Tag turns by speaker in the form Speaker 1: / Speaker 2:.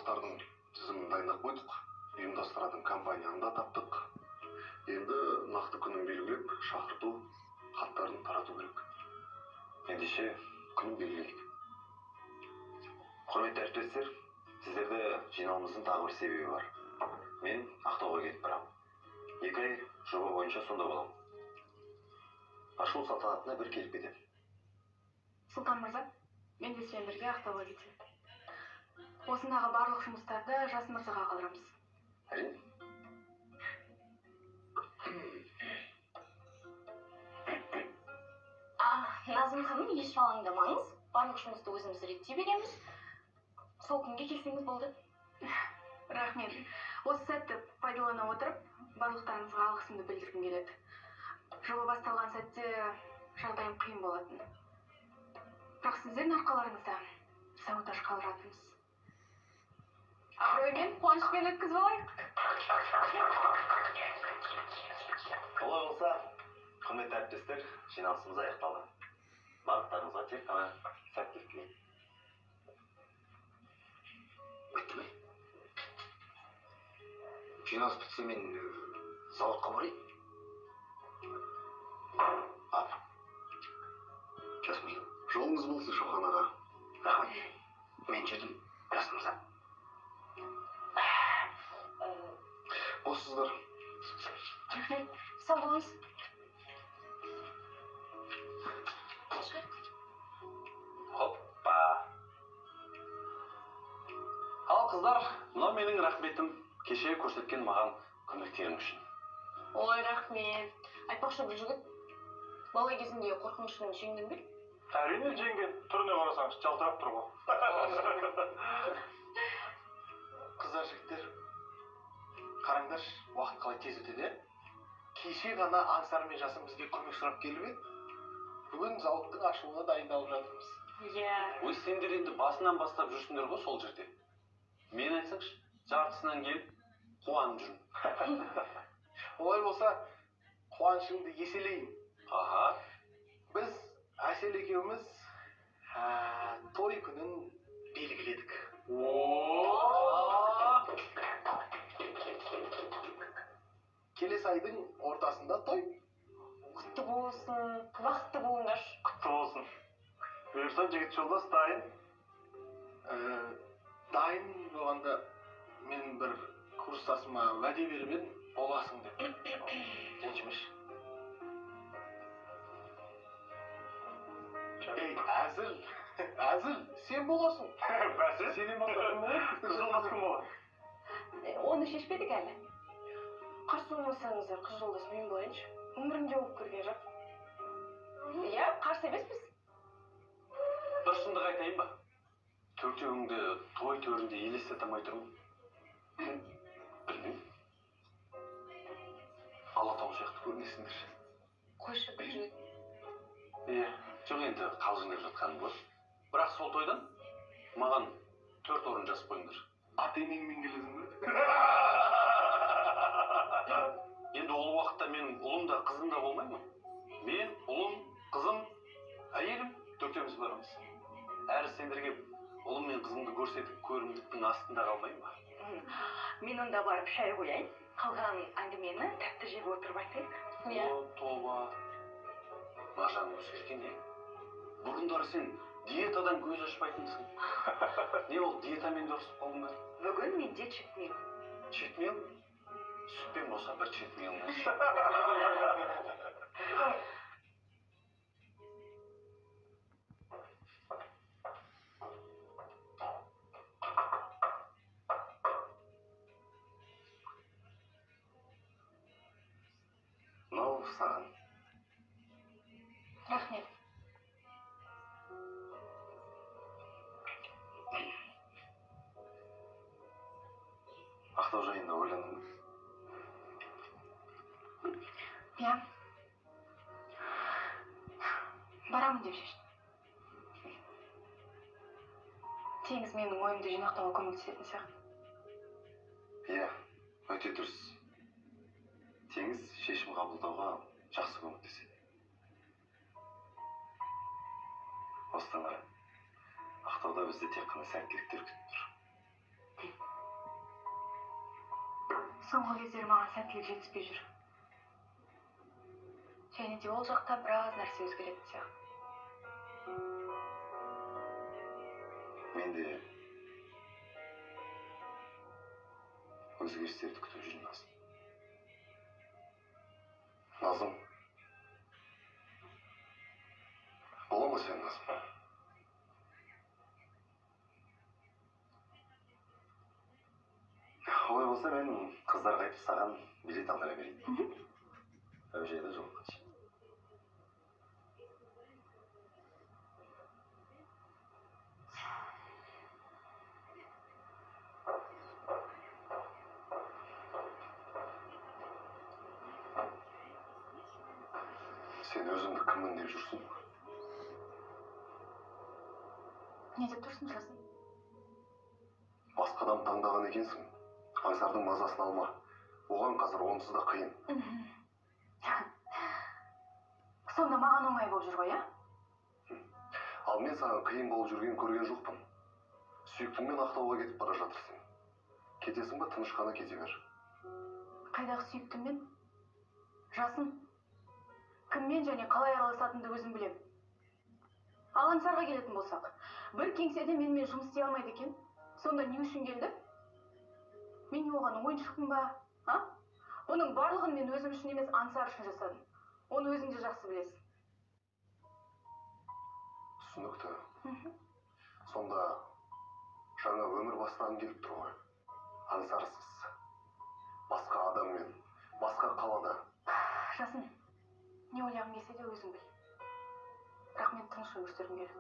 Speaker 1: Қонақтардың тізімін дайындап қойдық. Ұйымдастыратын компанияны да таптық. Енді нақты күнін белгілеп, шақырту хаттарын тарату керек.
Speaker 2: Ендеше күнін белгілейік. Құрметті әріптестер, сіздерді жиналуымыздың тағы бір себебі бар. Мен Ақтауға кетіп барамын. 2 ай жоба бойынша сонда боламын. Ашылу салтанатына бір келіп кетемін.
Speaker 3: Сұлтан мырза, мен де сенімен бірге Ақтауға кетемін. Осындағы барлық жұмыстарды Жас мырзаға қалдырамыз.
Speaker 2: Әрине.
Speaker 4: Назым ханым, еш алаңдамаңыз. Барлық жұмысты өзіміз реттей береміз. Сол күнге келсеңіз болды.
Speaker 3: Рахмет. Осы сәтті пайдалана отырып, барлықтарыңызға алғысымды білдіргім келеді. Жоба басталған сәтте жағдайым қиын болатын. Бірақ сіздердің арқаларыңызда зауыт ашқалы жатырмыз. Абыроймен, қуанышпен өткізіп алайық.
Speaker 2: Олай болса, құрметті әріптестер, жиналысымыз аяқталды. Барлықтарыңызға тек қана сәттілік тілеймін.
Speaker 5: Бітті ме? Жиналыс бітсе мен зауытқа барайын. Ап. Жас мырза.
Speaker 1: Жолыңыз болсын, Шоқан аға.
Speaker 5: Рахмет. Мен жүрдім, Жас мырза.
Speaker 1: Боссыздар.
Speaker 4: Рахмет. Сау болыңыз.
Speaker 6: Хоппа. Ал қыздар, мынау менің рахметім кеше көрсеткен маған көмектерің үшін.
Speaker 4: Ой, рахмет. Айтпақшы, бұл жігіт бала кезінде қорқынышын жеңдің бе?
Speaker 7: Әрине жеңген. Түріне қарасаңыз жалтырап тұр ғой.
Speaker 8: Қыздар, жігіттер, қараңдаршы, уақыт қалай тез өтеді, ә? Кеше ғана Аңсар мен Жасын бізге көмек сұрап келіп еді. Бүгін зауыттың ашылуына дайындалып жатырмыз.
Speaker 4: Иә.
Speaker 6: Ой, сендер енді басынан бастап жүрсіңдер ғой сол жерде. Мен айтсаңшы, жартысынан келіп қуанып жүрмін.
Speaker 8: Олай болса, қуанышыңды еселейін.
Speaker 6: Аха.
Speaker 8: Біз Әсел екеуміз той күнін белгіледік.
Speaker 6: О!
Speaker 8: Келесі айдың ортасында той.
Speaker 4: Құтты болсын, бақытты болыңдар.
Speaker 7: Құтты болсын. Бұйырса жігіт жолдас дайын.
Speaker 8: Дайын болғанда мен бір курстасыма уәде беріп едім, боласың деп. Ренжімеші. Ей, әзіл, әзіл, сен боласың.
Speaker 7: Бәсе?
Speaker 8: Сенен басқа кім болады?
Speaker 7: Қыз жолдас кім болады?
Speaker 4: Оны шешпедік әлі. Қарсы болмасаңыздар, қыз жолдас мен болайыншы. Өмірімде болып көрген жоқ. Иә, қарсы емеспіз.
Speaker 6: Бір шындық айтайын ба? Төртеуіңді той төрінде елестете алмай тұрмын. Білмеймін. Алатау сияқты көрінесіңдер.
Speaker 4: Қойшы, бір жігіт.
Speaker 6: Иә, жоқ енді қалжыңдап жатқаным ғой. Бірақ сол тойдан маған 4 орын жазып қойыңдар.
Speaker 8: Ата енеңмен келесің бе?
Speaker 6: Енді ол уақытта менің ұлым да, қызым да болмай ма? Мен, ұлым, қызым, әйелім төртеуміз барамыз. Әрі сендерге ұлым мен қызымды көрсетіп көрімдіктің астында қалмай ма?
Speaker 3: Мен онда барып шай қояйын. Қалған әңгімені тәтті жеп отырып айтайық.
Speaker 4: Иә.
Speaker 6: О, тоба. Маржан өзгерген не? Бұрындары сен диетадан көз ашпайтынсың. Не ол, диетамен де ұрысып қалдың ба?
Speaker 3: Бүгін менде читмил.
Speaker 6: Читмил? Сүтпен болса бір читмил.
Speaker 2: Мынау саған.
Speaker 4: Рахмет.
Speaker 2: Ақтау жайында ойландың ба?
Speaker 3: Иә. Барамын деп шештім. Теңіз менің ойымды жинақтауға көмектесетін сияқты.
Speaker 2: Иә, өте дұрыс. Теңіз шешім қабылдауға жақсы көмектеседі. Осыдан қара, Ақтауда бізді тек қана сәттіліктер күтіп тұр.
Speaker 3: Соңғы кездері маған сәттілік жетіспей жүр. Және де ол жақта біраз нәрсе өзгеретін сияқты.
Speaker 2: Мен де өзгерістерді күтіп жүрмін, Назым.
Speaker 1: Назым. Бола ма сен, Назым?
Speaker 2: Олай болса, мен қыздарға айтып саған билет алдыра берейін. Әуежайда жолыққанша.
Speaker 1: Сен өзіңді кіммін деп жүрсің?
Speaker 3: Не деп тұрсың, Жасын?
Speaker 1: Басқа адам таңдаған екенсің. Аңсардың мазасын алма. Оған қазір онсыз да қиын.
Speaker 3: Сонда маған оңай болып жүр ғой, ә?
Speaker 1: Ал мен саған қиын болып жүрген көрген жоқпын. Сүйіктіңмен Ақтауға кетіп бара жатырсың. Кетесің ба, тыныш қана кете бер.
Speaker 3: Қайдағы сүйіктіммен? Жасын, кіммен және қалай араласатынымды өзім білем. Ал Аңсарға келетін болсақ, бір кеңседе менімен жұмыс істей алмайды екен. Сонда не үшін келді? Мен не оған ойыншықпын ба? А? Бұның барлығын мен өзім үшін емес, Аңсар үшін жасадым. Оны өзің де жақсы білесің.
Speaker 1: Түсінікті. Сонда жаңа өмір бастағың келіп тұр ғой. Аңсарсыз. Басқа адаммен, басқа қалада.
Speaker 3: Жасын, не ойлағың келсе де өзің біл. Бірақ мен тыныш өмір сүргім келеді.